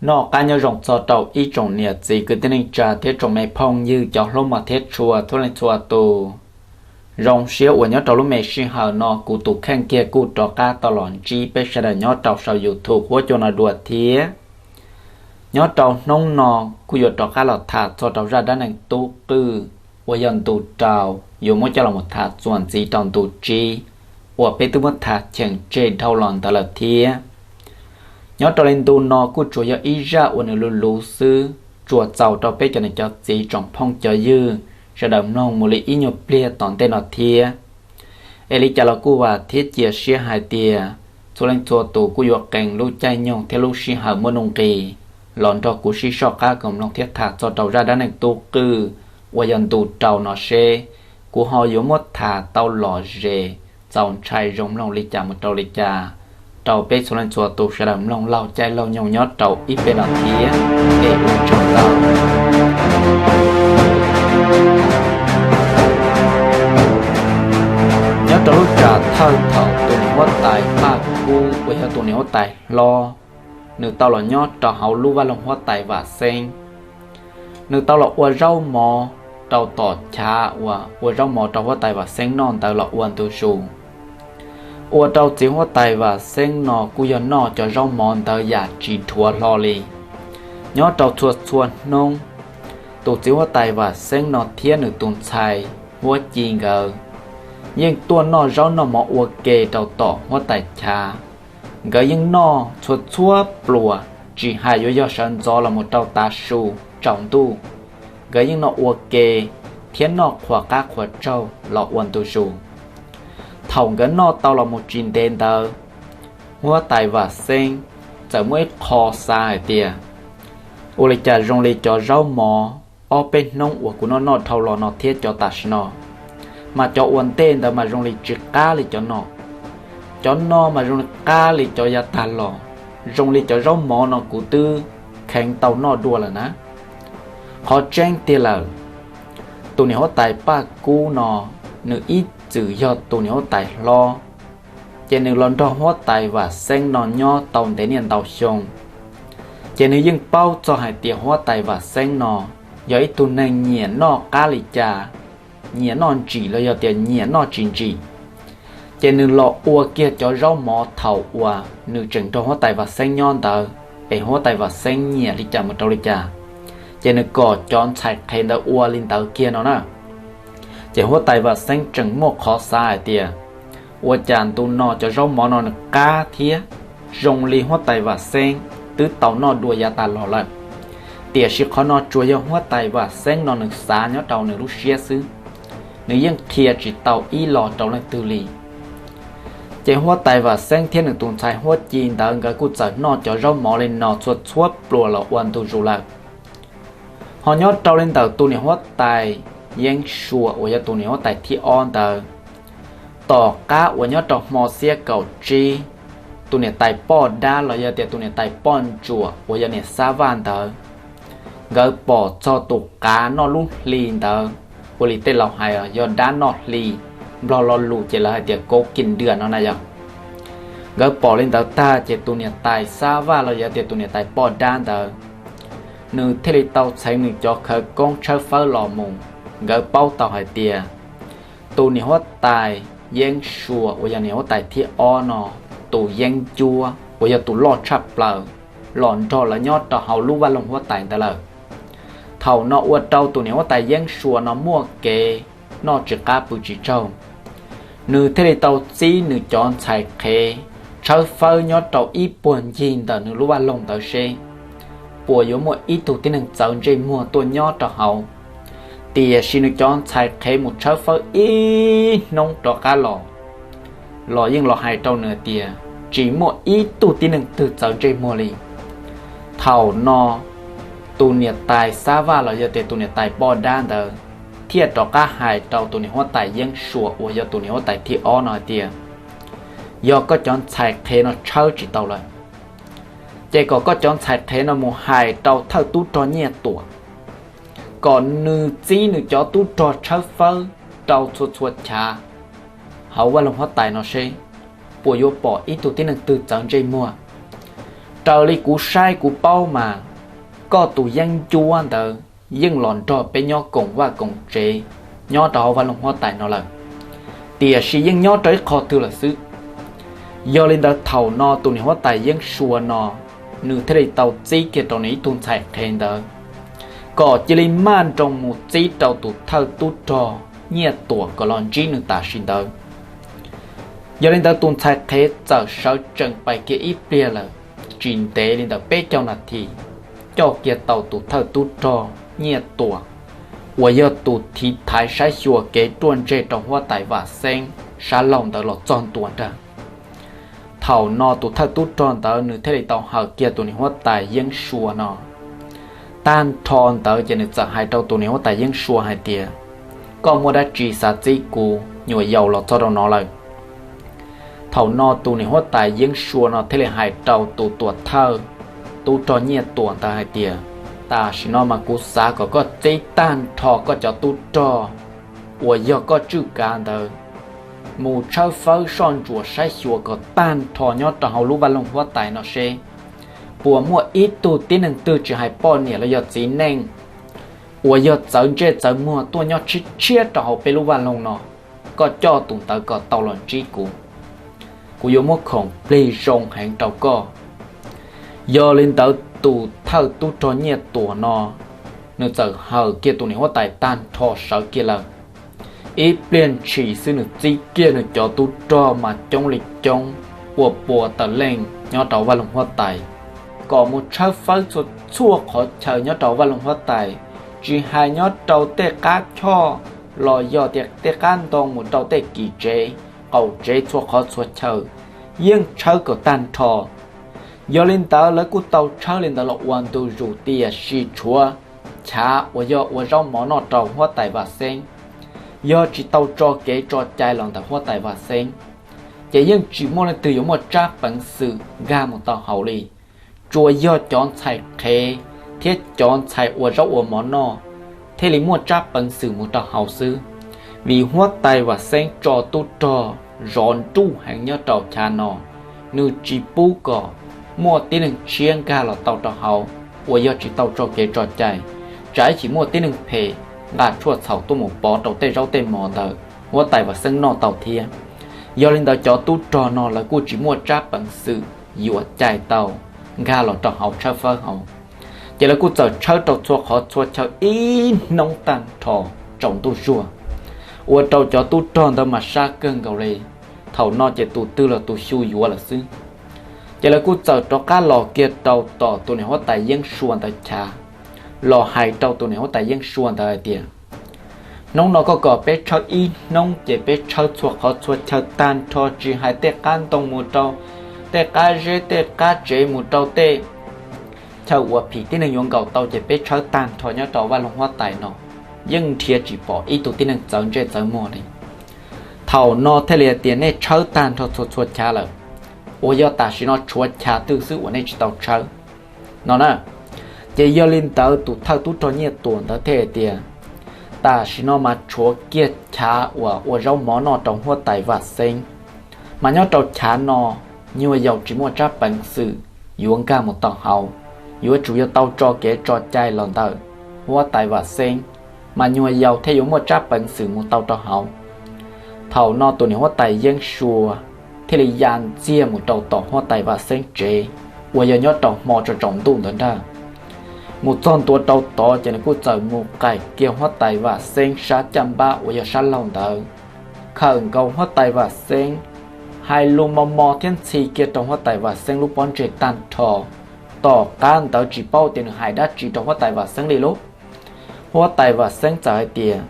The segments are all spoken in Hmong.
Noj qab nyob zoo txog rau ib tsoom niam txiv kwv tij neej tsa thiab tsoom me phooj ywg cov hlub mos thiab tshua txhua leej txhua tus. Zoo siab uas nyob rau lub me sij hawm no kuv tus kheej kiag kuj rov qab tau los ntsib peb sawv daws nyob rau saum YouTube huab cua no dua thiab. Nyob rau hnub no kuj yuav rov qab los tham txog rau zaj dab neeg tub qwj uas yog ntu rau, yuav muab coj los tham txuas ntxiv rau ntu tsib uas peb twb muab tham cheem tseg dhau los ntawd lawm thiab. Nyob rau li ntu no kuj tsuas yog ib zaj uas nws luv luv xwb, tsuas txaus rau peb cov niam cov txiv tsoom phooj cov ywg sawv daws mloog mus li ib nyuag pliag tom ntej no thiab. Es li cas los kuj vam thiab cia siab hais tias txhua leej txhua tus kuj yuav qee lub caij nyoog thiab lub sij hawm muaj nuj nqis los nrog kuv sib soj qab koom mloog thiab tham txog rau zaj dab neeg tub qwj uas yog ntu rau no seb kuv ho yuav muab tham tau lom zem, txaus ntshai zoo mloog li cas mus rau li cas rau peb txhua leej txhua tus sawv daws mloog laug caij laug nyoog nyob rau ib pliag no thiab. Es ua tsaug ntau. Nyob rau lub tsam thawj thaum tus niam huab tais Paj Kub uas yog tus niam huab tais hlob, nws tau los nyob rau hauv lub vaj loog huab tais Vam Xeeb. Nws tau los ua zaub mov rau tom chav uas ua zaub mov rau huab tais Vam Xeeb noj ntawd los ua ntu zus. Ua rau txiv huab tais Vam Xeeb no kuj yog noj cov zaub mov ntawd yam tsis dhuav hlo li. Nyob rau txhua txhua hnub, tus txiv huab tais Vam Xeeb no thiab nws tus ntxhais huab ci nkawd yeej tuaj noj zaub noj mov ua ke rau tom huab tais chav. Nkawd yeej noj txhua txhua pluas, tsis hais yuav yog sawv ntxov los mus rau tav su tsaus ntuj, nkawd yeej noj ua ke thiab noj qhuas qab qhuas tsaug los ua ntu zus. Thaum nkawd noj tau los mus tsis ntev ntawd, huab tais Vam Xeeb txawm muaj ib qho xav hais tias, ua li cas zoo li cov zaub mov ob peb hnub uas kuv noj noj dhau los no thiab cov tam sim no, mas cov ua ntej ntawd mas zoo li tsis qab li cov no. Cov no mas zoo li qab li cov yav tag los, zoo li cov zaub mov no kuv twb kheev tau noj dua lawm na. Qhov tseeb tiag lawm, tus niam huab tais Paj Kub no, nws ib txwm yog tus niam huab tais hlob, ces nws los nrog huab tais Vam Xeeb no nyob tau ntev niaj ntau xyoo. Ces nws yeej paub txog hais tias huab tais Vam Xeeb no yog ib tug neeg nyiam noj qab li cas, nyiam noj ntsim los yog tias nyiam noj tsis ntsim. Ces nws los ua kiag cov zaub mov thaum uas nws tseem nrog huab tais Vam Xeeb nyob ntawd, es huab tais Vam Xeeb nyiam li cas mus rau li cas, ces nws kom cov ntxhais qhev ntawd ua li ntawd kiag no na. Ces huab tais Vam Xeeb tseem muaj qhov xav hais tias, ua cas ntu no cov zaub mov no nws qab thiab zoo li huab tais Vam Xeeb twb tau noj dua yav tag los lawm. Tiam sis qhov no tsuas yog huab tais Vam Xeeb no nws xav nyob rau nws lub siab xwb, nws yeej qhia tsis tau ib los rau leej twg li. Ces huab tais Vam Xeeb thiab nws tus ntxhais huab ci ntawd nkawd kuj txawm noj cov zaub mov li no txhua txhua pluas los ua ntu zus lawm. Ho nyob rau li ntawm tus niam huab tais Yeeb Suas uas yog tus niam huab tais thib ob ntawd, tom qab uas nyob rau hmo xiab kaum tsib, tus niam tais poj dab los yog tias tus niam tais poj ntsuam uas yog niam Xab Vaj ntawd, nkawd pom txog tus qav noj lub hli ntawd, ua li tej laus hais yog dab noj hli, Nplog lo lus ces lawv hais tias kov kis dua no na yog. Nkawd pom li ntawd tag ces tus niam tais Xab Vaj los yog tias tus niam tais poj dab ntawd, nws thiaj li tau txheev nws cov khawv koob tshawb fawb los mus. Nkawd paub tau hais tias tus niam huab tais Yeeb Suas uas yog niam huab tais thib ob no, tus yeeb ncuab uas yog tus loj tshaj plaws los nrog lawv nyob rau hauv lub vaj loog huab tais ntawd lawm. Thaum no ua rau tus niam huab tais Yeeb Suas no muaj kev noj tsis qab pw tsis tsaug, nws thiaj li tau txib nws cov ntxhais qhev tshawb fawb nyob rau ib puag ncig ntawm nws lub vaj loog ntawd seb puas yuav muaj ib tug tib neeg txawv ntsej muag tuaj nyob rau hauv. Tiam sis nws cov ntxhais qhev mus tshawb fawb ib hnub rov qab los, los yeej los hais rau nws tias tsis muaj ib tug tib neeg twg txawv ntsej muag li. Thaum no tus niam tais Xab Vaj los yog tias tus niam tais poj dab ntawd thiaj rov qab hais rau tus niam huab tais Yeeb Suas uas yog tus niam huab tais thib ob no hais tias yog koj cov ntxhais qhev no tshawb tsis tau lawm, ces kom koj cov ntxhais qhev no mus hais rau thawj tub rog Nyiaj Tuam, kom nws txib nws cov tub rog tshawb fawb rau txhua txhua chav hauv vaj loog huab tais no seb puas yuav pom ib tug tib neeg twg txawv ntsej muag. Raws li kuv saib kuv paub mas koj tus yeeb ncuab ntawd yeej los nrog peb nyob koom vaj koom tsev nyob rau hauv vaj loog huab tais no lawm, tiam sis yeej nyob rau ib qho twg lawm xwb. Yog li ntawd thaum no tus niam huab tais Yeeb Sua no nws thiaj li tau txib kiag rau nws ib tug ntxhais qhev ntawd kom cia li maj nroos mus txib rau tus thawj tub rog Nyiaj Tuam kom los ntsib nws tam sim ntawd. Yog li ntawd tus ntxhais qhev txawm sawv tsees pais kiag ib pliag lawm, tsis ntev li ntawm peb caug nas this coj kiag tau tus thawj tub rog Nyiaj Tuam uas yog tus thaiv saib xyuas kev ruaj ntseg rau huab tais Vam Xeeb sab laug ntawd los txog ntua nrag. Thaum no tus thawj tub rog ntawd nws thiaj li tau hawm kiag tus niam huab tais Yeeb Sua no. Tag nrho ntawd ces nws txawm hais rau tus niam huab tais Yeeb Sua hais tias, koj muaj dab tsi xav txib kuv nyuam yaus los txog rau no lawm? Thaum no tus niam huab tais Yeeb Sua no thiaj li hais rau tus tuam thawj tub rog Nyiaj Tuam ntawd hais tias, tam sim no mas kuv xav kom koj txib tag nrho koj cov tub rog uas yog koj tswj kav ntawd mus tshawb fawb soj ntsuam saib xyuas kom tag nrho nyob rau hauv lub vaj loog huab tais no seb puas muaj ib tug tib neeg twg tsis hais poj niam los yog txiv neej uas yog txawv ntsej txawv muag tuaj nyob tshiab tshiab rau hauv peb lub vaj loog no. Koj coj tus ntawd kom tau los ntsib kuv, kuv yuav muab khoom plig zoo heev rau koj. Yog li ntawd tus thawj tub rog Nyiaj Tuam no nws txawm hawm kiag tus niam huab tais tag nrho sawv kiag lawm. Ib pliag ntshis xwb nws txib kiag nws cov tub rog mas coob li coob, ua pua tawm leej nyob rau vaj loog huab tais kom mus tshawb fawb txhua txhua qhov chaw nyob rau vaj loog huab tais, tsis hais nyob rau tej qab choj los yog tias tej qab ntoo mus rau tej kis tsev, qaum tsev txhua qhov txhua chaw yeej tshawb kom tag nrho. Yog li ntawd lawv kuj tau tshawb li ntawd los ua ntu zus tiam sis tshuav chav uas yog ua zaub mov noj rau huab tais Vam Xeeb, yog tsis tau tso kev tso cai los ntawm huab tais Vam Xeeb, ces yeej tsis muaj leej twg yuav muaj tsab peev xwm nkag mus tau hauv li. Tsuas yog cov ntxhais qhev thiab cov ntxhais ua zaub ua mov noj thiaj li muaj tsab peev xwm mus rau hauv xwb. Vim huab tais Vam Xeeb tso tub rog zov nruj heev nyob rau chav no, nws tsis pub kom muaj tib neeg tshiab nkag los tau rau hauv uas yog tsis tau tso kev tso cai, tsam ib chim muaj tib neeg phem nqa tshuaj txhaum tuaj mus pov rau tej zaub tej mov ntawd huab tais Vam Xeeb noj tau thiab. Yog li ntawd cov tub rog no lawv kuj tsis muaj tsab peev xwm yuav cais tau nkag los rau hauv tshawb fawb hauv. Ces lawv kuj txawm tshawb rau txhua qhov txhua chaw ib hnub tag nrho tsaus ntuj zuag, ua rau cov tub rog ntawd mas sab kawg nkaus li. Thaum no ces tus twg los tus xyu yuav lawm xwb. Ces lawv kuj txawm rov qab los kiag rau tom tus niam huab tais Yeeb Sua ntawd chav, los hais rau tus niam huab tais Yeeb Sua ntawd hais tias, hnub no koj kom peb tshawb ib hnub ces peb tshawb txhua qhov txhua chaw tag nrho, tsis hais tej qab ntoo mus rau tej qab zeb, tej qab tsev mus rau tej chaw uas phim tib neeg yuav nkaum tau ces peb tshawb tag nrho nyob rau vaj loog huab tais no, yeej nrhiav tsis pom ib tug tib neeg txawv ntsej txawv muag li. Thaum no thiaj li hais tias nej tshawb tag nrho txhua txhua chav lawm, uas yog tam sim no tshuav chav twg xwb uas nej tsis tau tshawb no na. Ces yog li ntawd tus thawj tub rog Nyiaj Tuam ntawd thiaj hais tias, tam sim no mas tshuav kiag chav uas ua zaub mov noj rau huab tais Vam Xeeb, mas nyob rau chav no nyuag yaus tsis muaj tsab peev xwm yuav nkag mus tau hauv, yuav tsum yog tau tso kev tso cai los ntawm huab tais Vam Xeeb, mas nyuag yaus thiaj yuav muaj tsab peev xwm mus tau rau hauv. Thaum no tus niam huab tais Yeeb Sua thiaj li ya ntxiag mus rau tom huab tais Vam Xeeb tsev, uas yog nyob rau hmo tsaus ntuj ntawd ntag. Mus txog ntua rau tod ces nws kuj txawm mus qais kiag huab tais Vam Xeeb sab caj npab uas yog sab laug ntawd, khawm nkaus huab tais Vam Xeeb, hais lus mos mos thiab ntxhi kiag rau huab tais Vam Xeeb lub pob ntseg tag nrho. Tom qab ntawd tsis paub tias nws hais dab tsi rau huab tais Vam Xeeb li lauj. Huab tais Vam Xeeb txawm hais tias,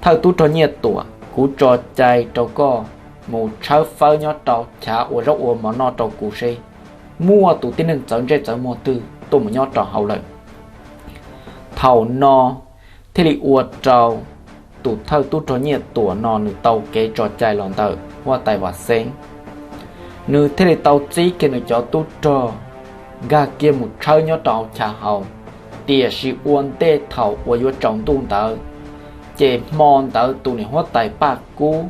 thawj tub rog Nyiaj Tuam, kuv tso cai rau koj mus tshawb fawb nyob rau chav ua zaub ua mov noj rau kuv seb muaj tus tib neeg txawv ntsej txawv muag twg tuaj mus nyob rau hauv lawm. Thaum no thiaj li ua rau tus thawj tub rog Nyiaj Tuam no nws tau kev tso cai los ntawm huab tais Vam Xeeb. Nws thiaj li tau txib kiag nws cov tub rog nkag kiag mus tshawb nyob rau hauv chav hauv. Tiam sis ua ntej thaum uas yuav tsaus ntuj ntawd, ces hmo ntawd tus niam huab tais Paj Kub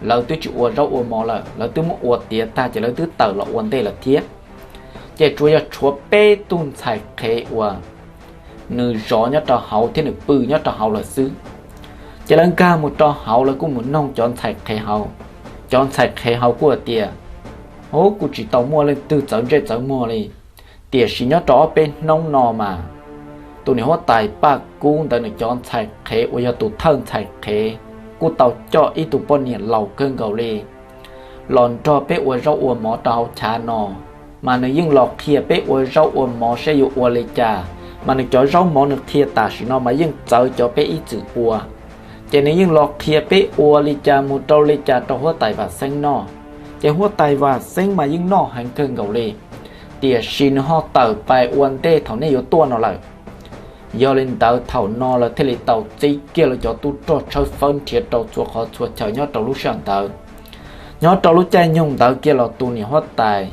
lawv twb tsis ua zaub ua mov lawm, lawv twb muab ua tiav tag ces lawv twb tawm los ua ntej lawm thiab. Ces tsuas yog tshuav peb tug ntxhais qhev uas nws zov nyob rau hauv thiab nws pw nyob rau hauv lawm xwb. Ces lawv nkag mus rau hauv, lawv kuj mus noog cov ntxhais qhev hauv. Cov ntxhais qhev hauv kuj hais tias, Ub, kuj tsis tau muaj leej twg txawv ntsej txawv muag li. Tiam sis nyob rau ob peb hnub no mas tus niam huab tais Paj Kub ntawd nws cov ntxhais qhev uas yog tus thawj ntxhais qhev kuj tau coj ib tug poj niam laus kawg nkaus li los nrog peb ua zaub ua mov rau hauv chav no, mas nws yeej los qhia peb ua zaub ua mov saib yuav ua li cas. Mas nws cov zaub mov nws qhia tam sim no mas yeej txawv cov peb ib txwm ua. Ces nws yeej los qhia peb ua li cas mus rau li cas rau huab tais Vam Xeeb noj. Ces huab tais Vam Xeeb mas yeej noj heev kawg nkaus li, tiam sis nws ho tawm pais ua ntej thaum nej yuav tuaj no lawm. Yog li ntawd thaum no lawv thiaj li tau txib kiag lawv cov tub rog tshawb fawb nrhiav rau txhua qhov txhua chaw nyob rau lub sij hawm ntawd. Nyob rau lub caij nyoog ntawd kiag los tus niam huab tais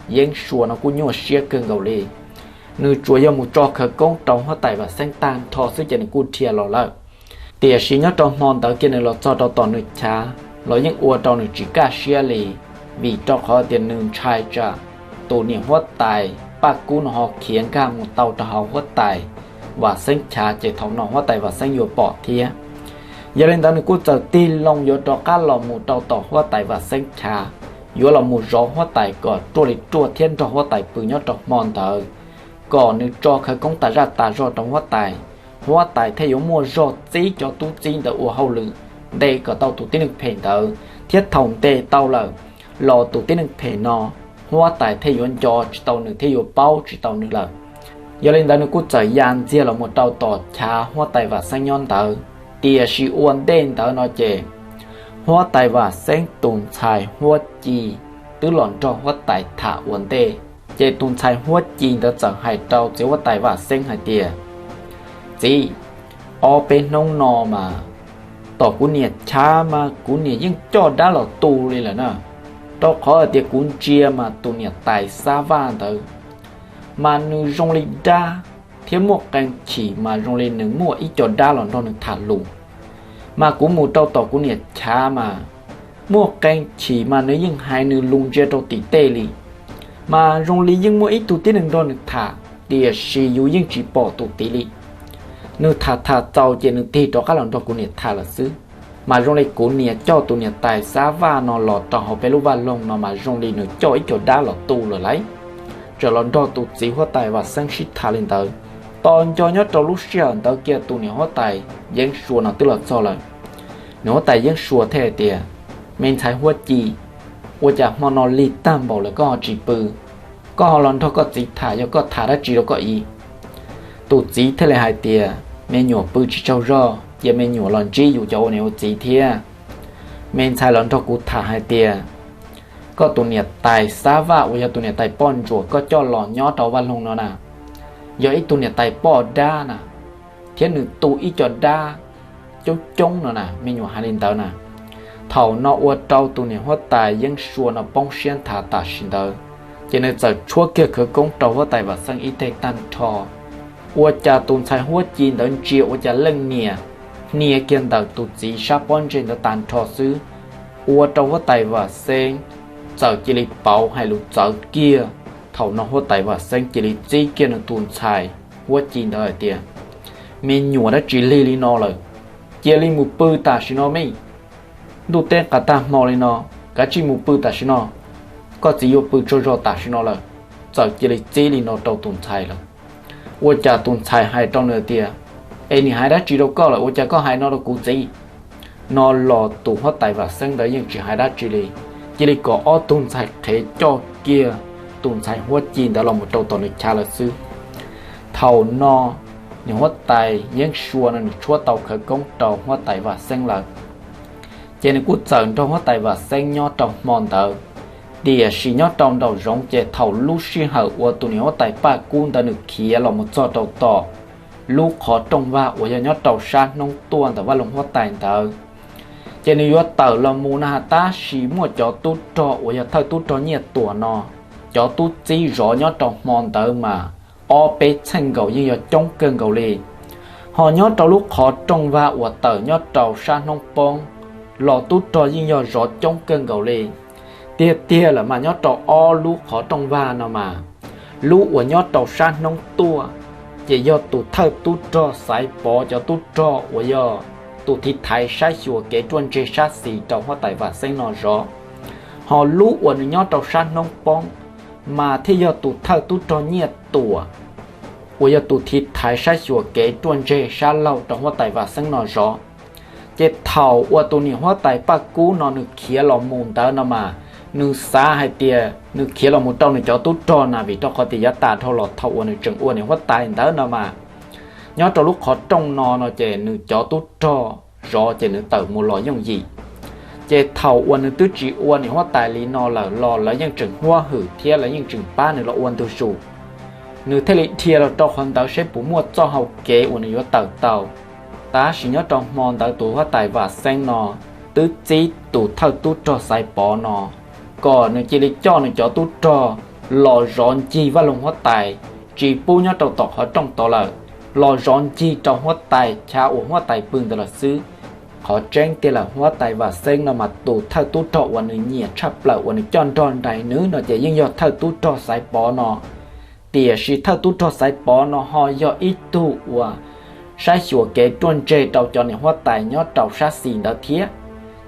Yeeb Suas no kuj nyuaj siab kawg nkaus li. Nws tsuas yog mus tso khawv koob rau huab tais Vam Xeeb tag nrho xwb ces nws kuj dhia los lawm. Tiam sis nyob rau hmo ntawd kiag nws los txog rau tom nws chav los yeej ua rau nws tsis kaj siab li, vim rau qhov tias nws ntshai tsam tus niam huab tais Paj Kub no ho khiav nkag mus tau rau hauv huab tais Vam Xeeb chav ces thaum no huab tais Vam Xeeb yuav pom thiab. Yog li ntawd nws kuj txawm tig loo yuav rov qab los mus rau tom huab tais Vam Xeeb chav, yuav los mus zov huab tais kom ruaj li ruaj thiab nrog huab tais pw nyob rau hmo ntawd, kom nws tso khawv koob tas zaj tas zog rau huab tais. Huab tais thiaj yuav muaj zog txib cov tub txib ntawd ua hauj lwm ntes kom tau tus tib neeg phem ntawd, thiab thaum ntes tau lawm los tus tib neeg phem no huab tais thiaj yuav nco tsis tau nws thiab yuav paub tsis tau nws lawm. Yog li ntawd nws kuj txawm ya ntxiag los mus rau tom chav huab tais Vam Xeeb nyob ntawd. Tiam sis ua ntej ntawd no ces huab tais Vam Xeeb tus ntxhais Huab Ci twb los nrog huab tais tham ua ntej. Ces tus ntxhais Huab Ci ntawd txawm hais rau txiv huab tais Vam Xeeb hais tias, Txiv, ob peb hnub no mas tom kuv niam chav mas kuv niam yeej coj dab los tu li lawm na, rau qhov hais tias kuv ntsia mas tus niam tais Xab Vaj ntawd mas nws zoo li dab thiab muaj qee chim mas zoo li nws muaj ib co dab los nrog nws tham lus. Mas kuv mus rau tom kuv niam chav mas muaj qee chim mas nws yeej hais nws lus ntsia rau tim tej li, mas zoo li yeej muaj ib tug tib neeg nrog nws tham, tiam sis yus yeej tsis pom tus tid li. Nws tham tham txaus ces nws tig rov qab los nrog kuv niam tham lawm xwb. Mas zoo li kuv niam coj tus niam tais Xab Vaj no los rau hauv peb lub vaj loog no mas zoo li nws coj ib co dab los tu lawm lauj. Txawm los nrog tus txiv huab tais Vam Xeeb sib tham li ntawd. Tos nco nyob rau lub sij hawm ntawd kiag tus niam huab tais Yeeb Suas no twb los txog lawm. Niam huab tais Yeeb Suas thiaj hais tias, Me ntxhais Huab Ci, ua cas hmo no lig tag npaum lawm koj ho tsis pw? Koj ho los nrog koj txiv tham, yog koj tham dab tsi rau koj ib? Tus txiv thiaj li hais tias, Me nyuam pw tsis tsaug zog, cia me nyuam los ntsib yus cov ua niam ua txiv thiab. Me ntxhais los nrog kuv tham hais tias, koj tus niam tais Xab Vaj uas yog tus niam tais poj ntsuam koj coj los nyob rau vaj loog no na, yog ib tug niam tais poj dab na, thiab nws tu ib co dab coob coob no na, me nyuam hais li ntawd na. Thaum no ua rau tus niam huab tais Yeeb Suas no poob siab nthav tam sim ntawd, ces nws txawm tshuab kiag khawv koob rau huab tais Vam Xeeb ib teg tag nrho. Ua cas tus ntxhais Huab Ci ntawd ntsia ua cas leej niam hnia kiag ntawm tus txiv sab pob ntseg ntawd tag nrho xwb, ua rau huab tais Vam Xeeb txawm cia li pauv hais lus txawv kiag. Thaum no huab tais Vam Xeeb cia li txib kiag nws tus ntxhais Huab Ci ntawd hais tias, Me nyuam, dab tsi lig li no lawm, cia li mus pw tam sim no me. Ntuj teb qas tag hmo li no, kav tsij mus pw tam sim no, koj txiv yuav pw tsaug zog tam sim no lawm. Txawm cia li txib li no rau tus ntxhais lawm. Ua cas tus ntxhais hais rau nws tias, Es nim hais dab tsi rau koj lawm, ua cas koj hais no rau kuv txiv? No los tus huab tais Vam Xeeb ntawd yeej tsis hais dab tsi li, cia li kom ob tug ntxhais qhev coj kiag tus ntxhais Huab Ci ntawd los mus rau tom nws chav lawm xwb. Thaum no niam huab tais Yeeb Suas no nws tshuab tau khawv koob rau huab tais Vam Xeeb lawm, ces nws kuj txawm nrog huab tais Vam Xeeb nyob rau hmo ntawd. Tiam sis nyob rau nraum zoov ces thaum lub sij hawm uas tus niam huab tais Paj Kub ntawd nws khiav los mus txog rau tom lub qhov rooj vag uas yog nyob rau sab hnub tuaj ntawm vaj loog huab tais ntawd, ces nws yuav tawm los mus na, tab sis muaj cov tub rog uas yog thawj tub rog Nyiaj Tuam no, cov tub txib zov nyob rau hmo ntawd mas ob peb txheej nkaus yeej yog coob kawg nkaus li. Ho nyob rau lub qhov rooj vag uas tawm nyob rau sab hnub poob los tub rog yeej yog zov coob kawg nkaus li. Tiag tiag lawm mas nyob rau ob lub qhov rooj vag no mas Lub uas nyob rau sab hnub tuaj, ces yog tus thawj tub rog Xaiv Pov cov tub rog uas yog tus thib thaiv saib xyuas kev ruaj ntseg sab xis rau huab tais Vam Xeeb no zov. Ho lub uas nws nyob rau sab hnub poob, mas thiaj yog tus thawj tub rog Nyiaj Tuam uas yog tus thib thaiv saib xyuas kev ruaj ntseg sab laug rau huab tais Vam Xeeb no zov. Ces thaum uas tus niam huab tais Paj Kub no nws khiav los mus ntawd no mas, nws xav hais tias nws khiav los mus rau nws cov tub rog na, vim rau qhov tias yav tas dhau los thaum uas nws tseem ua niam huab tais ntawd no mas, nyob rau lub qhov rooj no no ces nws cov tub rog zov ces nws tawm mus los yooj yim. Ces thaum uas nws twb tsis ua niam huab tais li no lawm los lawv yeej tseem huab hwm thiab lawv yeej tseem pab nws los ua ntug zus. Nws thiaj li dhia los rau qhov ntawd seb puas muaj txoj hau kev uas nws yuav tawm tau. Tab sis nyob rau hmo ntawd tus huab tais Vam Xeeb no twb txib tus thawj tub rog Xaiv Pov no kom nws cia li coj nws cov tub rog los zov ncig vaj loog huab tais, tsis pub nyob rau tom qhov rooj tod lawm, los zov ncig rau huab tais chav uas huab tais pw ntawd lawm xwb. Qhov tseeb tiag lawm huab tais Vam Xeeb no mas tus thawj tub rog uas nws nyiam tshaj plaws uas nws coj nrog nraim nws no ces yeej yog thawj tub rog Xaiv Pov no. Tiam sis thawj tub rog Xaiv Pov no ho yog ib tug uas saib xyuas kev ruaj ntseg rau cov niam huab tais nyob rau sab xis ntawd thiab.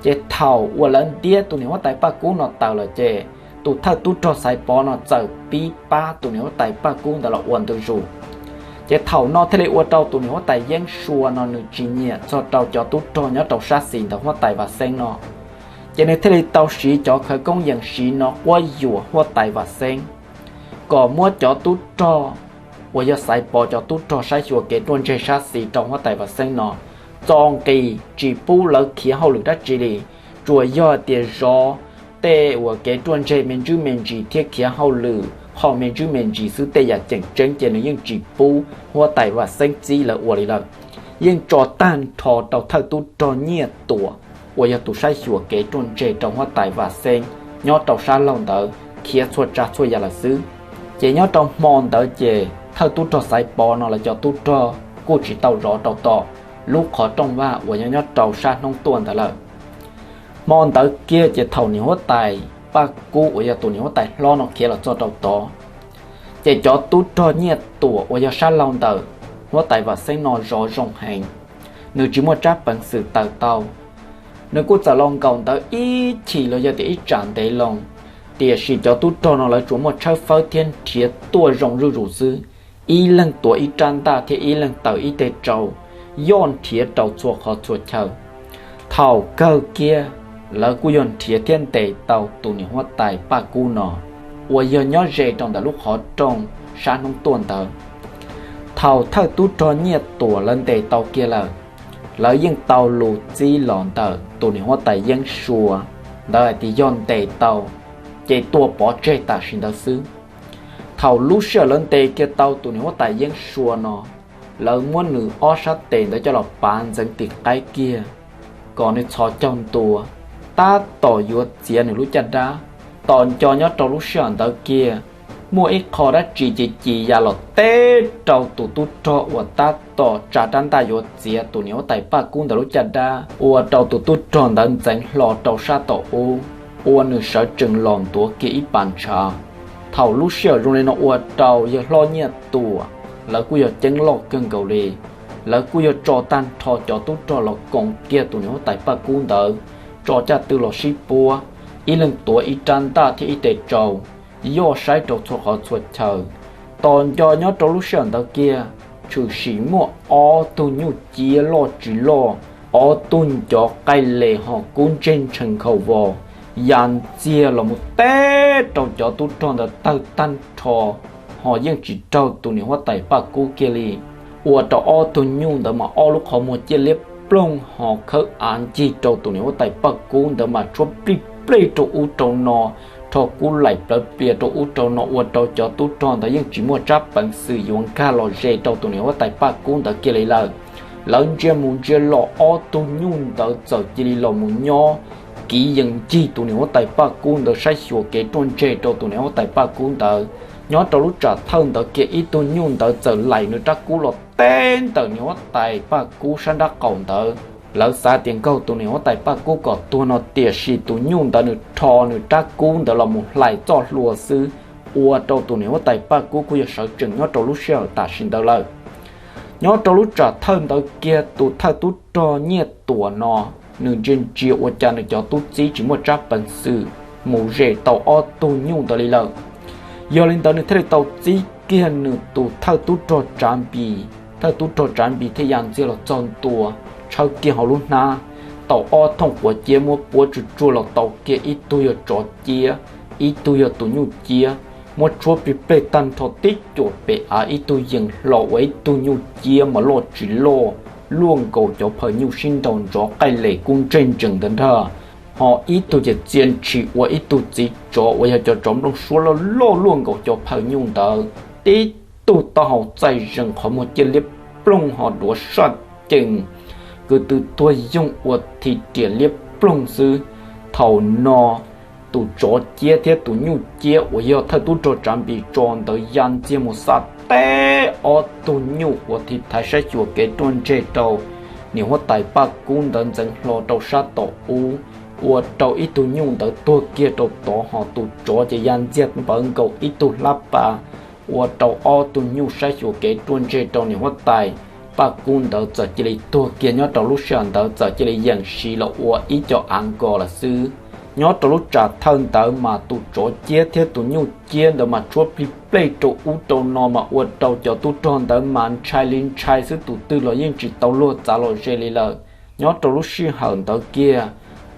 Ces thaum uas lawv ntiab tus niam huab tais Paj Kub no tawm lawm ces tus thawj tub rog Xaiv Pov no txawm pib pab tus niam huab tais Paj Kub ntawd los ua ntu zus. Ces thaum no thiaj li ua rau tus niam huab tais Yeeb Sua no nws tsis nyiam txog rau cov tub rog nyob rau sab xis ntawd huab tais Vam Xeeb no. Ces nws thiaj li tau siv cov khawv koob yees siv no quab yuam huab tais Vam Xeeb kom muab cov tub rog uas yog Xaiv Pov cov tub rog saib xyuas kev ruaj ntseg sab xis rau huab tais Vam Xeeb no txo nqis, tsis pub lawv khiav hauj lwm dab tsi li, tsuas yog tias zov tej uas kev ruaj ntseg me ntsis me ntsis thiab khiav hauj lwm qho me ntsis me ntsis xwb, tej yam tseem ceeb ces nws yeej tsis pub huab tais Vam Xeeb txib lawv ua li lawm. Yeej tso tag nrho rau thawj tub rog Nyiaj Tuam uas yog tus saib xyuas kev ruaj ntseg rau huab tais Vam Xeeb nyob rau sab laug ntawd khiav txhua tsav txhua yam lawm xwb. Ces nyob rau hmo ntawd ces thawj tub rog Xaiv Pov no lawv cov tub rog kuj tsis tau zov rau tom lub qhov rooj vag uas nyob nyob rau sab hnub tuaj ntawd lawm. Hmo ntawd kiag ces thaum niam huab tais Paj Kub uas yog tus niam huab tais hlob no khiav los txog rau tod, ces cov tub rog Nyiaj Tuam uas yog sab laug ntawm huab tais Vam Xeeb no zov zoo heev, nws tsis muaj tsab peev xwm tawm tau. Nws kuj txawm los nkaum ntawd ib chim los yog tias ib tsam ntev loo, tiam sis cov tub rog no lawv tsuas muaj tshawb fawb thiab nrhiav tuaj zoo zuj zus xwb, ib leeg tuav ib rab ntaj thiab ib leeg taws ib teg tsau, yoj nrhiav rau txhua qhov txhua chaw. Thaum kawg kiag lawv kuj yog nrhiav thiab ntes tau tus niam huab tais Paj Kub no uas yog nyob ze rau ntawm lub qhov rooj sab hnub tuaj ntawd. Thaum thawj tub rog Nyiaj Tuam lawv ntes tau kiag lawm, lawv yeej tau lus txib los ntawm tus niam huab tais Yeeb Sua ntawd hais tias yog ntes tau ces tua pov tseg tam sim ntawd xwb. Thaum lub sij hawm lawv ntes kiag tau tus niam huab tais Yeeb Sua no, lawv muab nws ob sab tes ntawd coj los pav ntxeev tim qaib kiag kom nws txhos caug ntua, tab tom yuav txiav nws lub caj dab. Tos nco nyob rau lub sij hawm ntawd kiag, muaj ib qho dab tsi ci ci ya los teb rau tus tub rog uas tab tom tsa rab ntaj yuav txiav tus niam huab tais Paj Kub ntawd lub caj dab, ua rau tus tub rog ntawd ntxeev hlo rau sab tom ub, ua nws sawv tsees los ntuav kiag ib pas ntshav. Thaum lub sij hawm zoo li no ua rau yawg hlob Nyiaj Tuam lawv kuj yog ceeb loj kawg nkaus li. Lawv kuj yog tso tag nrho cov tub rog los koom kiag tus niam huab tais Paj Kub ntawd, tso caj tw los sib puab, ib leeg tuav ib rab ntaj thiab ib teg tsau, yoj saib rau txhua qhov txhua chaw. Tos nco nyob rau lub sij hawm ntawd kiag, tshwm sim muaj ob tug nyuj ciab loj tsis loj, ob tug ncov qaij les ho kub ntseg ntshee nkhaus vos, ya ntxiag los mus teb rau cov tub rog ntawd tawg tag nrho, ho yeej tsis raug tus niam huab tais Paj Kub kiag li. Ua rau ob tug nyuj ntawd mas ob lub qhov muag ciaj liab ploog ho khawb av ncig rau tus niam huab tais Paj Kub ntawd mas tshuab plij plij rau ub rau no, rho kub laim plawv plias rau ub rau no, ua rau cov tub rog ntawd yeej tsis muaj tsab peev xwm yuav nkag los ze rau tus niam huab tais Paj Kub ntawd kiag li lawm. Lawv ntsia mus ntsia los ob tug nyuj ntawd txawm cia li los mus nyob kiv yees ncig tus niam huab tais Paj Kub ntawd saib xyuas kev ruaj ntseg rau tus niam huab tais Paj Kub ntawd. Nyob rau lub tsam thawj ntawd kiag ib tug nyuj ntawd txawm laim nws rab kub los teb ntawm niam huab tais Paj Kub sab nrab qaum ntawd. Lawv xav tias nkaug tus niam huab tais Paj Kub kom tuag no, tiam sis tus nyuj ntawd nws rho nws rab kub ntawd los mus hlais txoj hlua xwb, ua rau tus niam huab tais Paj Kub kuj yog sawv tsees nyob rau lub sij hawm tam sim ntawd lawm. Nyob rau lub tsam thawj ntawd kiag tus thawj tub rog Nyiaj Tuam no, nws ntsia ntsia ua cas nws cov tub txib tsis muaj tsab peev xwm mus zes tau ob tug nyuj ntawd li lawm. Yog li ntawd nws thiaj li tau txib kiag nws tus thawj tub rog Tsav Npis. Thawj tub rog Tsav Npis thiaj ya ntxiag los txog ntua, tshawb kiag hauv lub hnab, tau ob thooj quav ciab muab puab tsuag tsuag los tau kiag ib tug yog tsov ciab, ib tug yog tus nyuj ciab, muab tshuab plig plej tag nrho tib cuam pem av ib tug yees hlo ua ib tug nyuj ciab mas loj tsis loj, luaj nkaus cov phaws nyuj sib ntaus ntsov qaij les kub ntsej ntsees ntawd nrag. Ho ib tug ces txia ntshis ua ib tug txiv tsov uas yog cov tsov nplooj suab loj loj luaj nkaus cov phaws nyuj ntawd, tib tug taub hau txaij zees qhov muag ciaj liab ploog ho duav saj cees, kwv tw tuag yoog ua thi riam liab ploog xwb. Thaum no tus tsov ciab thiab tus nyuj ciab uas yog thawj tub rog Tsav Npis tso ntawd ya ntxiag mus xa teb ob tug nyuj ua thi thaiv saib xyuas kev ruaj ntseg rau niam huab tais Paj Kub ntawd ntxeev hlo rau sab tom ub, ua rau ib tug nyuj ntawd tuag kiag rau tod, ho tus tsov ces ya ntxiag npawv nkaus ib tug hlab pas, ua rau ob tug nyuj saib xyuas kev ruaj ntseg rau niam huab tais Paj Kub ntawd txawm cia li tuag kiag nyob rau lub sij hawm ntawd, txawm cia li yeem siv los ua ib co av nkos lawm xwb. Nyob rau lub tsam thawj ntawd mas tus tsov ciab thiab tus nyuj ciab ntawd mas tshuab plig plej rau ub rau no mas ua rau cov tub rog ntawd mas ntshai li ntshai xwb, tus twg los yeej tsis tau luag txav los ze li lawm. Nyob rau lub sij hawm ntawd kiag,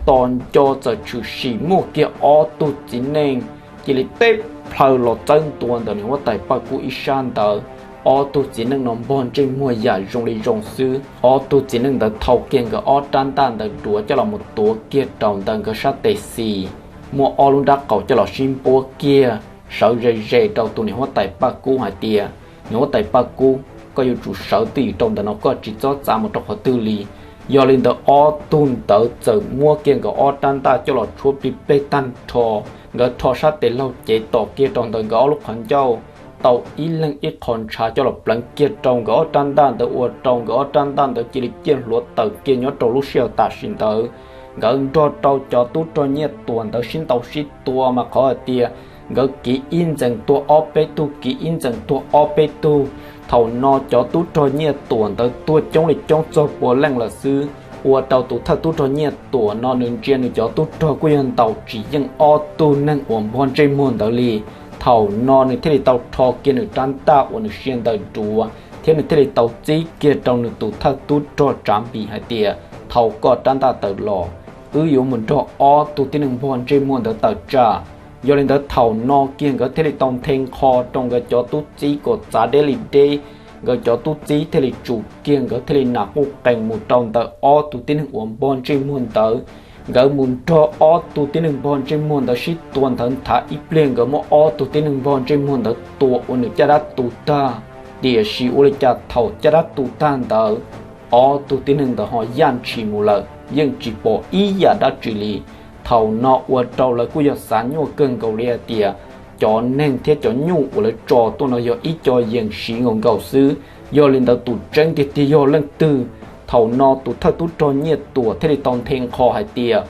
tos nco txawm tshwm sim muaj kiag ob tug txiv neej cia li teb plhaw los txawb ntua ntawm niam huab tais Paj Kub ib sab ntawd. Ob tug txiv neej no npog ntsej muag yam zoo li zoo xwb. Ob tug txiv neej ntawd thau kiag nkawd ob rab ntaj ntawd duav coj los mus tuav kiag rau ntawm nkawd sab tes xis, muaj ob lub nrab qaum coj los sib npuab kiag sawv ze ze rau tus niam huab tais Paj Kub hais tias, Niam huab tais Paj Kub, koj yuav tsum sawv twj ywm rau ntawm no, koj tsis txhob txav mus rau qhov twg li. Yog li ntawd ob tug ntawd txawm muab kiag nkawd ob rab ntaj coj los tshuab plig plej tag nrho. Nkawd rho sab tes laug cev tom kiag rau ntawm nkawd ob lub qhov ncauj, tau ib leeg ib qho ntshav coj los pleev kiag rau nkawd ob rab ntaj ntawd ua rau nkawd ob rab ntaj ntawd cia li ciaj hluav taws kiag nyob rau lub sij hawm tam sim ntawd. Nkawd nrog rau cov tub rog Nyiaj Tuam ntawd sib ntaus sib tua mas qhov hais tias nkawd kiv ib ntxees tuag ob peb tug, kiv ib ntxees tuag ob peb tug. Thaum no cov tub rog Nyiaj Tuam ntawd tuag coob li coob txog pua leej lawm xwb, ua rau tus thawj tub rog Nyiaj Tuam no nws ntsia nws cov tub rog kuj yog ntaus tsis yeej ob tug neeg uas npog ntsej muag ntawd li. Thaum no nws thiaj li tau rho kiag nws rab ntaj uas nws sia ntawm duav thiab nws thiaj li tau txib kiag rau nws tus thawj tub rog Tsav Npis hais tias, Thau koj rab ntaj tawm los, wb yuav mus nrog ob tug tib neeg npog ntsej muag ntawd tawm tsam. Yog li ntawd thaum no kiag nkawd thiaj li tau nthe nqho rau nkawd cov tub txib kom txav deb li deb. Nkawd cov tub txib thiaj li tsum kiag, nkawd thiaj li nas quj qees mus rau ntawm ob tug tib neeg uas npog ntsej muag ntawd. Nkawd mus nrog ob tug tib neeg npog ntsej muag ntawd sib tua nthawv nthav ib pliag, nkawd muab ob tug tib neeg npog ntsej muag ntawd tua ua nws caj dab tu tag. Tiam sis ua li cas thaum caj dab tu tag ntawd, ob tug tib neeg ntawd ho yaj ntshis mus lawm, yeej tsis pom ib yam dab tsi li. Thaum no ua rau lawv kuj yog xav nyuaj kawg nkaus li hais tias cov neeg thiab cov nyuj uas lawv tso tuaj no yog ib co yees siv nkaus nkaus xwb. Yog li ntawd tus tseeb tiag tiag yog leej twg? Thaum no tus thawj tub rog Nyiaj Tuam thiaj li tau nthe nqho hais tias,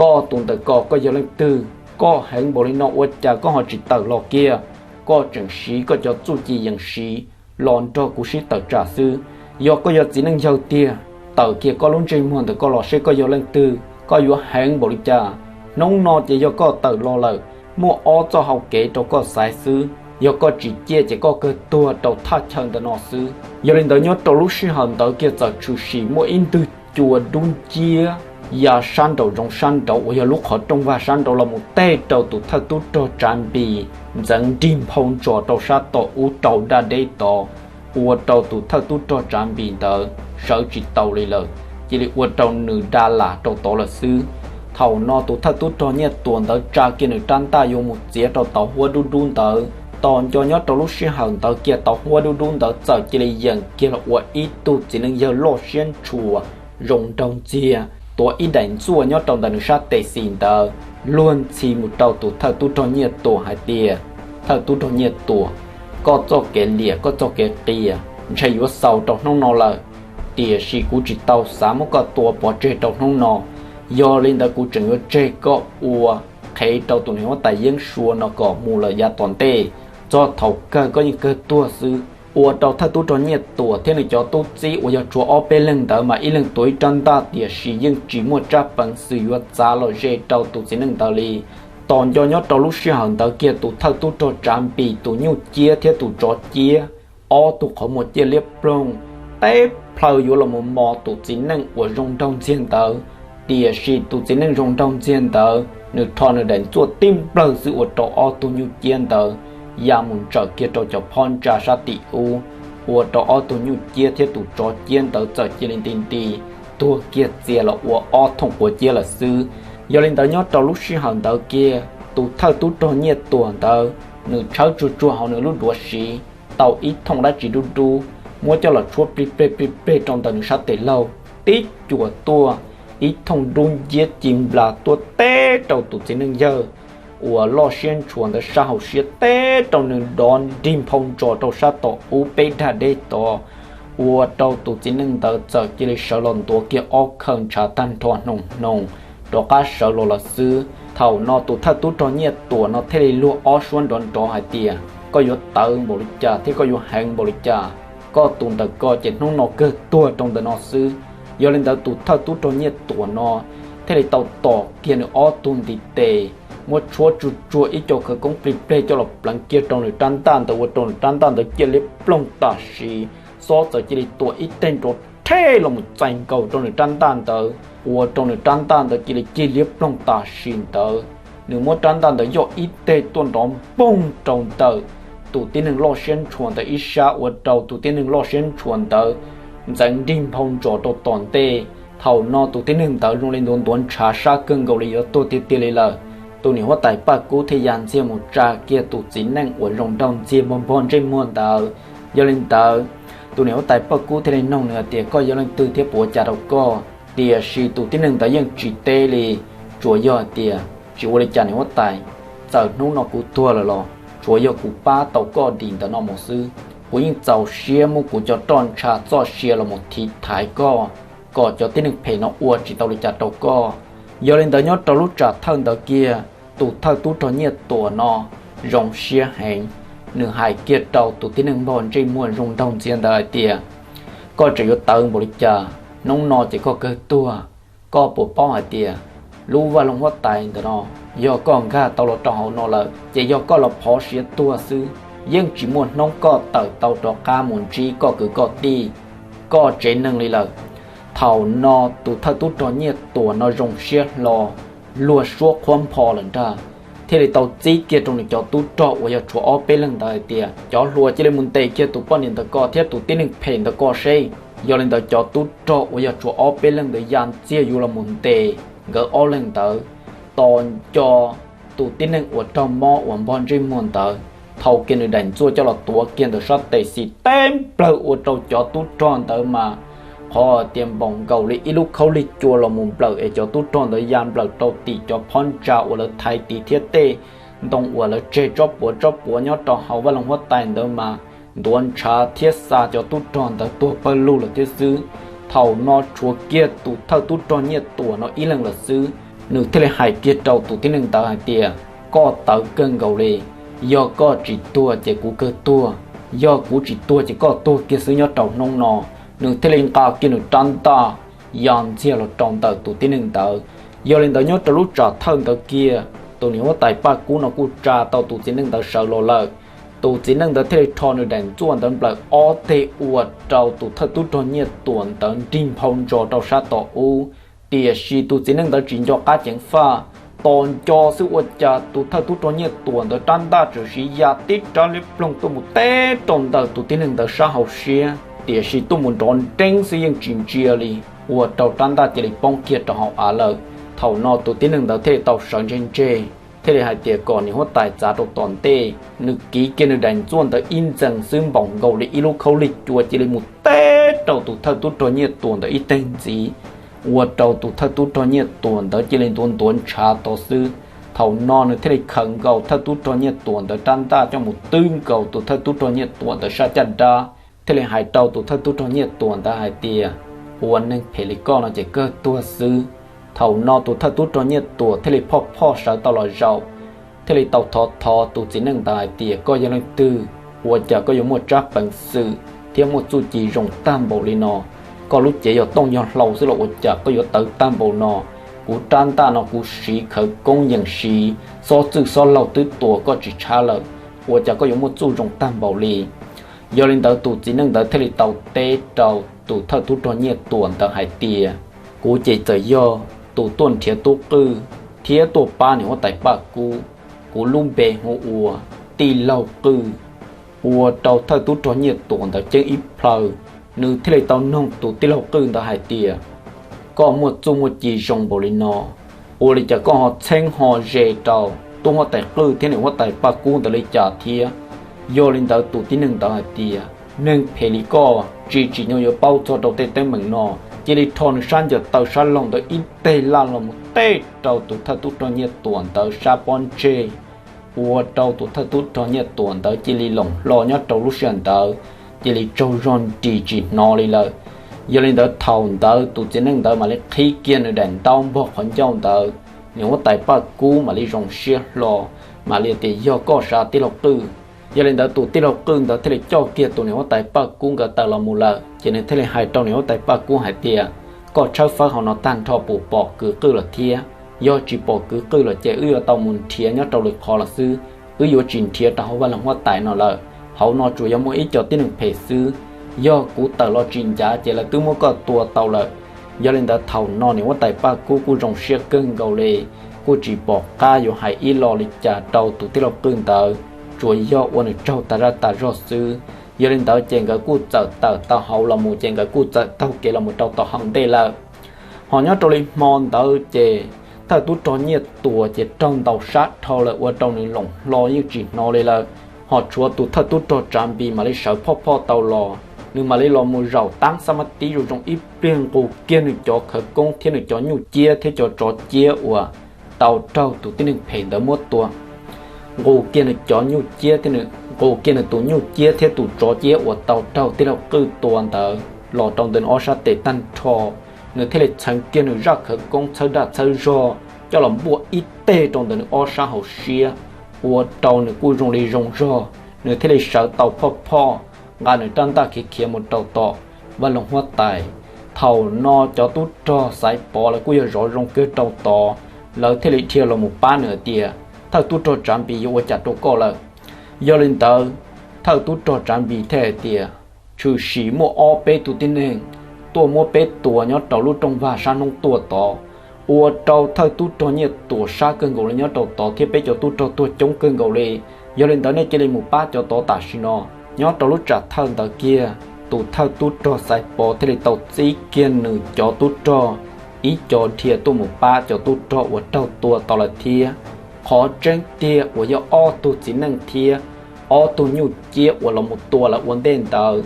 Koj tus ntawm ko koj yog leej twg? Koj heev npaum li no ua cas koj ho tsis tawm los kiag? Koj tseem siv koj cov txuj ci yees siv los nrog kuv sib tawm tsam xwb. Yog koj yog txiv neej yawg tiag, tawm kiag koj lub ntsej muag ntawm koj los seb koj yog leej twg, koj yuav heev npaum li cas. Hnub no ces yog koj tawm los lawm, muaj ob txoj hau kev rau koj xaiv xwb. Yog koj tsis ciaj ces koj kawg tuag rau thaj chaw ntawm no xwb. Yog li ntawd nyob rau lub sij hawm ntawd kiag txawm tshwm sim muaj ib ntwg cua dub nciab ya sab nraum zoov sab nraud uas yog lub qhov rooj vag sab nraud los mus teg rau tus thawj tub rog Tsav Npis ntxeev nrig nphau ntsos rau sab tom ub rau daj deb tod, ua rau tus thawj tub rog Tsav Npis ntawd sawv tsis tau li lawm, cia li ua rau nws da lam rau tod lawm xwb. Thaum no tus thawj tub rog Nyiaj Tuam ntawd tsa kiag nws rab ntaj yuav mus txiav rau tauv huab dub dub ntawd, tos nco nyob rau lub sij hawm ntawd kiag tauv huab dub dub ntawd txawm cia li yeem kiag los ua ib tug txiv neej yawg loj siab ntshua, zoo nraug ntxiag, tuav ib daim ntxuaj nyob rau ntawm nws sab tes xis ntawd, luag ntxhi mus rau tus thawj tub rog Nyiaj Tuam hais tias, Thawj tub rog Nyiaj Tuam, koj txoj kev liam koj txoj kev qias ntshe yuav xaus rau hnub no lawm, tiam sis kuv tsis tau xav muab koj tua pov tseg rau hnub no. Yog li ntawd kuv tseem yuav tseg koj ua qhev rau tus niam huab tais Yeeb Sua no kom mus lawm yav tom ntej, txog thaum kawg koj yeej kawg tuag xwb. Ua rau thawj tub rog Nyiaj Tuam thiab nws cov tub txib uas yog tshuav ob peb leeg ntawd mas ib leeg tuav ib rab ntaj, tiam sis yeej tsis muaj tsab peev xwm yuav txav los ze rau tus txiv neej ntawd li. Tos nco nyob rau lub sij hawm ntawd kiag tus thawj tub rog Tsav Npis tus nyuj ciab thiab tus tsov ciab, ob tug qhov muag ciaj liab ploog, teb plhaw yuav los mus mos tus txiv neej uas zoo nraug ntxiag ntawd. Tiam sis tus txiv neej zoo nraug ntxiag ntawd nws rho nws daim ntxuaj tib nplawg xwb ua rau ob tug nyuj ciab ntawd ya mus ntsawm kiag rau cov phab ntsa sab tim ub, ua rau ob tug nyuj ciab thiab tus tsov ciab ntawd txawm cia li nti nti tuag kiag txias los ua ob thooj quav ciab lawm xwb. Yog li ntawd nyob rau lub sij hawm ntawd kiag tus thawj tub rog Nyiaj Tuam ntawd nws tshawb tsuag tsuag hauv nws lub duav siv tau ib thooj dab tsi dub dub, muab coj los tshuab plig pleg plig pleg rau ntawm nws sab tes laug, tib cuam tuaj ib thooj dub nciab ci nplas tuaj teb rau tus txiv neej yawg uas loj siab ntshua ntawd sab hauv siab, teb rau nws dov nrig nphau ntsos rau sab tom ub peb dag deb tod, ua rau tus txiv neej ntawd txawm cia li sawv los ntuav kiag ob khawv ntshav tag nrho hnoos hnoos rov qab sawv los lawm xwb. Thaum no tus thawj tub rog Nyiaj Tuam no thiaj li luag ob suab nrov nrov hais tias, koj yuav tawv npaum li cas thiab koj yuav heev npaum li cas, koj tus ntawm ko ces hnub no kawg tuag rau ntawm no xwb. Yog li ntawd tus thawj tub rog Nyiaj Tuam no thiaj li tau tom kiag nws ob tug ntiv tes, muab tshuab tsuag tsuag ib co khawv koob plig pleg coj los pleev kiag rau nws rab ntaj ntawd ua rau nws rab ntaj ntawd ciaj liab ploog tam sim, xob txawm cia li tua ib teg nrov rhe los mus txais nkaus rau nws rab ntaj ntawd, ua rau nws rab ntaj ntawd cia li cig liab ploog tam sim ntawd. Nws muab rab ntaj ntawd yoj ib teg tuaj nrov npoog rau ntawm tus tib neeg loj siab ntshua ntawd ib sab ua rau tus tib neeg loj siab ntshua ntawd ntxeev nrig nphau ntsos rau tom ntej. Thaum no tus tib neeg ntawd zoo li ntuav ntuav ntshav sab kawg nkaus li yuav tuag tiag tiag li lawm. Tus niam huab tais Paj Kub thiaj ya ntxiag mus tsa kiag tus txiv neej uas zoo nraug ntxiag npog npog ntsej muag ntawd. Yog li ntawd, tus niam huab tais Paj Kub thiaj li noog nws hais tias, koj yog leej twg thiab puas ua cas rau koj? Tiam sis tus tib neeg ntawd yeej tsis teb li, tsuas yog hais tias, tsis ua li cas niam huab tais, txawm hnub no kuv tuag lawm los tsuas yog kuv pab tau koj dim ntawm no mus xwb. Kuv yeej txaus siab muab kuv cov roj ntsha txoj sia los mus thiv thaiv koj, kom cov tib neeg phem no ua tsis tau li cas rau koj. Yog li ntawd nyob rau lub tsam thawj ntawd kiag, tus thawj tub rog Nyiaj Tuam no zoo siab heev, nws hais kiag rau tus tib neeg npog ntsej muag zoo nraug ntxiag ntawd hais tias, koj tseem yuav tawv npaum li cas, hnub no ces koj kawg tuag. Koj puas paub hais tias lub vaj loog huab tais ntawm no, yog koj nkag tau los rau hauv no lawm ces yog koj los phov siav tuag xwb, yeej tsis muaj hnub koj tawm tau rov qab mus ntsib koj kwv koj tij, koj tsev neeg li lawm. Thaum no tus thawj tub rog Nyiaj Tuam no zoo siab hlo, luag suab qhuab npho lawm ntag, thiaj li tau txib kiag rau nws cov tub rog uas yog tshuav ob peb leeg ntawd hais tias, cov hluas, cia li mus ntes kiag tus poj niam ntawm ko thiab tus tib neeg phem ntawm ko seb. Yog li ntawd cov tub rog uas yog tshuav ob peb leeg ntawd ya ntxiag yuav los mus ntes nkawd ob leeg ntawd. Tos nco tus tib neeg uas raug mob uas npog ntsej muag ntawd thau kiag nws daim ntxuaj coj los tuav kiag ntawm sab tes xis teb nplawg ua rau cov tub rog ntawd mas qhov tias npaum nkaus li ib lub khaub lig cua los mus nplawm es cov tub rog ntawd ya nplawm rau tim cov phab ntsa uas lawv thaiv tiv thiab tej ntoo uas lawv tseg tsob puav tsob puav nyob rau hauv vaj loog huab tais ntawd mas ntuav ntshav thiab xa cov tub rog ntawd tuag pawg lug lawm thiab xwb. Thaum no tshuav kiag tus thawj tub rog Nyiaj Tuam no ib leeg lawm xwb, nws thiaj li hais kiag rau tus tib neeg ntawd hais tias, koj tawv kawg nkaus li, yog koj tsis tuag ces kuv kawg tuag, yog kuv tsis tuag ces koj tuag kiag xwb nyob rau hnub no. Nws thiaj li nqa kiag nws rab ntaj ya ntxiag los rau ntawm tus tib neeg ntawd. Yog li ntawd nyob rau lub tsam thawj ntawd kiag, tus niam huab tais Paj Kub no kuj tsa tau tus txiv neej ntawd sawv los lawm. Tus txiv neej ntawd thiaj li rho nws daim ntxuaj ntawd nplawm ob teg ua rau tus thawj tub rog Nyiaj Tuam ntawd nrig nphau ntsos rau sab tom ub. Tiam sis tus txiv neej ntawd tsis nco qab ceev faj, tos nco xwb ua cas tus thawj tub rog Nyiaj Tuam ntawd rab ntaj txawm siv ya tib rab liab ploog tuaj mus teb rau ntawm tus tib neeg ntawd sab hauv siab, tiam sis tuaj mus nrov nreeb xwb yeej tsis ntsia li, ua rau rab ntaj cia li poob kiag rau hauv av lawm. Thaum no tus tib neeg ntawd thiaj li tau sawv ntseg ntseg, thiaj li hais tias kom niam huab tais txav rau tom ntej. Nws kiv kiag nws daim ntxuaj ntawd ib ntxees xwb npaum nkaus li ib lub khaub lig cua cia li mus teb rau tus thawj tub rog Nyiaj Tuam ntawd ib teg ntxiv, ua rau tus thawj tub rog Nyiaj Tuam ntawd cia li ntuav ntuav ntshav tod xwb. Thaum no nws thiaj li khaws nkaus thawj tub rog Nyiaj Tuam ntawd rab ntaj coj mus twb nkaus tus thawj tub rog Nyiaj Tuam ntawd sab caj dab, thiaj li hais rau tus thawj tub rog Nyiaj Tuam ntawd hais tias, ua neeg phem li koj no ces kawg tuag xwb. Thaum no tus thawj tub rog Nyiaj Tuam thiaj li phoj phoj sawv tau los zaum, thiaj li tau thov thov tus txiv neej ntawd hais tias, Koj yog leej twg? Ua cas koj yuav muaj tsab peev xwm thiab muaj txuj ci zoo tag npaum li no? Koj lub cev yog tooj yog hlau xwb los ua cas koj yuav tawv tag npaum no? Kuv rab ntaj no kuv siv khawv koob yees siv, xob txwj xob laug twb tua koj tsis tshab lawm, ua cas koj yuav muaj txuj zoo tag npaum li? Yog li ntawd tus txiv neej ntawd thiaj li tau teb rau tus thawj tub rog Nyiaj Tuam ntawd hais tias, Kuv ces txawm yog tus tuaj nrhiav tub qwj thiab tuaj pab niam huab tais Paj Kub. Kuv lub npe hu ua Tij Laug Qwj. Ua rau thawj tub rog Nyiaj Tuam ntawd ceeb ib plhaw, nws thiaj li tau noog tus tij laug Qwj ntawd hais tias, Koj muaj txuj muaj ci zoo npaum li no, ua li cas koj ho txheeb ho ze rau tub huab tais Qwj thiab niam huab tais Paj Kub ntawd li cas thiab? Yog li ntawd tus tib neeg ntawd hais tias, Neeg phem li koj tsis tsim nyog yuav paub txog rau tej teeb meem no. Cia li rho nws sab ncaws taw sab laug ntawd ib teg laj los mus teb rau tus thawj tub rog Nyiaj Tuam ntawd sab pob ntseg. Ua rau tus thawj tub rog Nyiaj Tuam ntawd cia li loos hlo nyob rau lub sij hawm ntawd, cia li tsaug zog nris tsis hnov li lawm. Yog li ntawd thaum ntawd tus txiv neej ntawd mam li qhib kiag nws daim ntaub npog qhov ncauj ntawd, niam huab tais Paj Kub mam li zoo siab hlo, mam li tias, Yog koj sav tij laug Qwj. Yog li ntawd tus tij laug Qwj ntawd thiaj li coj kiag tus niam huab tais Paj Kub nkawd taws los mus lawm, ces nws thiaj li hais rau niam huab tais Paj Kub hais tias, Koj tshawb fawb hauv no tag nrho puas pom kwv qwj lawm thiab? Yog tsis pom kwv qwj lawm ces wb yuav tau mus nrhiav nyob rau lwm qhov lawm xwb, wb yuav tsis nrhiav rau hauv vaj loog huab tais no lawm. Hauv no tsuas yog muaj ib co tib neeg phem xwb, yog kuv tawm los tsis ncav ces lawv twb muab koj tua tau lawm. Yog li ntawd thaum no niam huab tais Paj Kub kuj zoo siab kawg nkaus li, kuj tsis pom qab yuav hais ib lo li cas rau tus tij laug Qwj ntawd, tsuas yog ua nws tsaug tas zaj tas zog xwb. Yog li ntawd ces nkawd kuj txawm tawm tau hauv los mus ces nkawd kuj txawm taug kev los mus rau tom hauv ntej lawm. Ho nyob rau li hmo ntawd ces thawj tub rog Nyiaj Tuam ces raug ntaus sab dhau lawm ua rau nws loos hlo yeej tsis hnov li lawm. Ho tshuav tus thawj tub rog Tsav Npis mam li sawv phoj phoj tau los, nws mam li los mus zaum tab xab mab tib zoo zoo ib pliag nqus kiag nws cov khawv koob thiab nws cov nyuj ciab thiab cov tsov ciab uas tau raug tus tib neeg phem ntawd muab tua. Nqus kiag nws cov nyuj ciab thiab nws, nqus kiag nws tus nyuj ciab thiab tus tsov ciab uas tau raug tij laug Qwj tua ntawd los rau ntawm nws ob sab tes tag nrho. Nws thiaj li txheev kiag nws zaj khawv koob txhawb dag txhawb zog coj los npuaj ib teg rau ntawm nws ob sab hauv siab, ua rau nws kuj zoo li zoo zog, nws thiaj li sawv tau phoj phoj nqa nws rab ntaj khiav khiav mus rau tom vaj loog huab tais. Thaum no cov tub rog Xaiv Pov lawv kuj yog zov zoo kawg rau tod, lawv thiaj li dhia los mus pab nws hais tias, Thawj tub rog Tsav Npis yuav ua cas rau koj lawm? Yog li ntawd, thawj tub rog Tsav Npis thiaj hais tias, Tshwm sim muaj ob peb tug tib neeg tuaj muab peb tua nyob rau lub rooj vag sab hnub tuaj tod, ua rau thawj tub rog Nyiaj Tuam sab kawg nkaus li nyob rau tod thiab peb cov tub rog tuag coob kawg nkaus li. Yog li ntawd nej cia li mus pab cov tod tam sim no. Nyob rau lub tsam thawj ntawd kiag, tus thawj tub rog Xaiv Pov thiaj li tau txib kiag nws cov tub rog ib co dhia tuaj mus pab cov tub rog uas raug tua tau lawm thiab. Qhov tseeb tiag uas yog ob tug txiv neej thiab ob tug nyuj ciab uas los mus tua lawv ua ntej ntawd,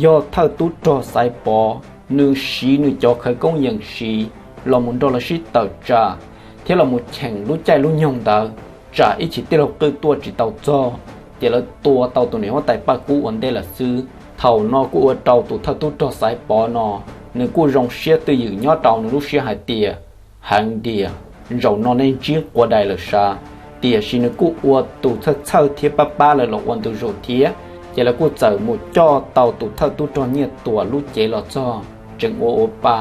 yog thawj tub rog Xaiv Pov nws siv nws cov khawv koob yees siv los mus nrog lawv sib tawm tsam thiab los mus cheem lub caij lub nyoog ntawd, tsam ib chim tij laug Qwj tuaj tsis tau txog, ces lawv tua tau tus niam huab tais Paj Kub ua ntej lawm xwb. Thaum no kuj ua rau tus thawj tub rog Xaiv Pov no, nws kuj zoo siab twj ywm nyob rau nws lub siab hais tias, Heev tiag, zaum no nej ntsib quav dais lawm sav. Tiam sis nws kuj ua tus txhawj txhawj thiab pab pab lawv los ua ntu zus thiab, ces lawv kuj txawm mus coj tau tus thawj tub rog Nyiaj Tuam lub cev los txog tseem ua ua pa.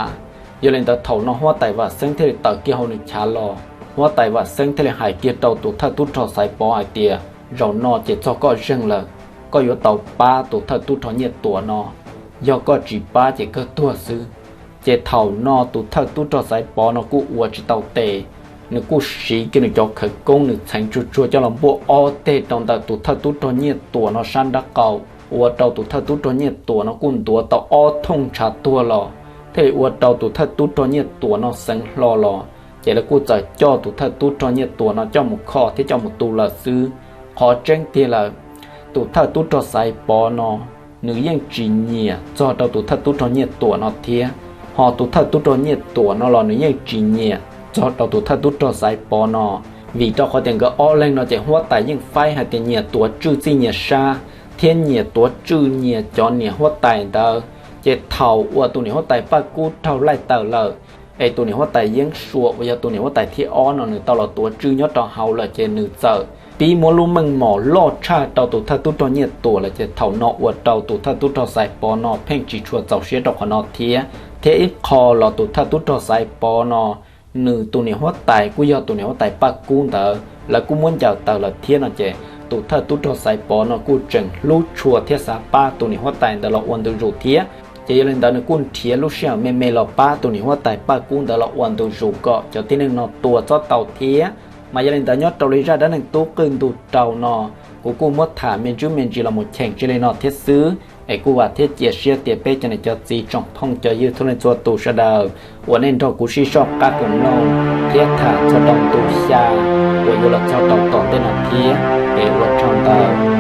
Yog li ntawd thaum no huab tais Vam Xeeb thiaj li tawm kiag hauv nws chav los, huab tais Vam Xeeb thiaj li hais kiag rau tus thawj tub rog Xaiv Pov hais tias, Zaum no ces txog koj zeeg lawm, koj yuav tau pab tus thawj tub rog Nyiaj Tuam no, yog koj tsis pab ces kawg tuag xwb. Ces thaum no tus thawj tub rog Xaiv Pov no kuj ua tsis tau tes, nws kuj siv kiag nws cov khawv koob nws txheev tsuag tsuag coj los npuaj ob teg rau ntawm tus thawj tub rog Nyiaj Tuam no sab nraub qaum, ua rau tus thawj tub rog Nyiaj Tuam no kuj ntuav tau ob thooj ntshav tuag los, thiaj li ua rau tus thawj tub rog Nyiaj Tuam no xeev hlo los, ces lawv kuj txawm coj tus thawj tub rog Nyiaj Tuam no coj mus kho thiab coj mus tu lawm xwb. Qhov tseeb tiag lawm, tus thawj tub rog Xaiv Pov no nws yeej tsis nyiam txog rau tus thawj tub rog Nyiaj Tuam no thiab, ho tus thawj tub rog Nyiaj Tuam no los nws yeej tsis nyiam txog rau tus thawj tub rog Xaiv Pov no, vim rau qhov tias nkawd ob leeg no ces huab tais yeej faib hais tias nyias tuav tswj txij nyias sab, thiab nyias tuav tswj nyias cov niam huab tais ntawd. Ces thaum uas tus niam huab tais Paj Kub raug laij tawm lawm, Es tus niam huab tais Yeeb Suas uas yog tus niam huab tais thib ob no nws tau los tuav tswv nyob rau hauv lawm ces nws txawm pib muab lub meej mom loj tshaj rau tus thawj tub rog Nyiaj Tuam lawm ces thaum no ua rau tus thawj tub rog Xaiv Pov no pheej tsis tshua txaus siab rau qhov no thiab. Thiab ib qho los tus thawj tub rog Xaiv Pov no nws tus niam huab tais kuj yog tus niam huab tais Paj Kub ntawd lawv kuj muab ncaws tawm lawm thiab no ces tus thawj tub rog Xaiv Pov no kuj tseem hlub tshua thiab xav pab tus niam huab tais ntawd los ua ntu zus thiab. Ces yog li ntawd nws kuj nrhiav lub sij hawm me me los pab tus niam huab tais Paj Kub ntawd los ua ntu zus kom cov tib neeg no tua txob tau thiab. Mas yog li ntawd nyob rau li zaj dab neeg Tub Qwj Ntu Rau no kuv kuj muab tham me ntsis me ntsis los mus cheem tsis li no thiab xwb. Es kuj vam thiab cia siab tias peb cov niam cov txiv tsoom phooj cov ywg txhua leej txhua tus sawv daws uas nej nrog kuv sib soj qab koom mloog thiab tham txog rau ntu xya uas yuav los txog rau tom ntej no thiab. Es ua tsaug ntau.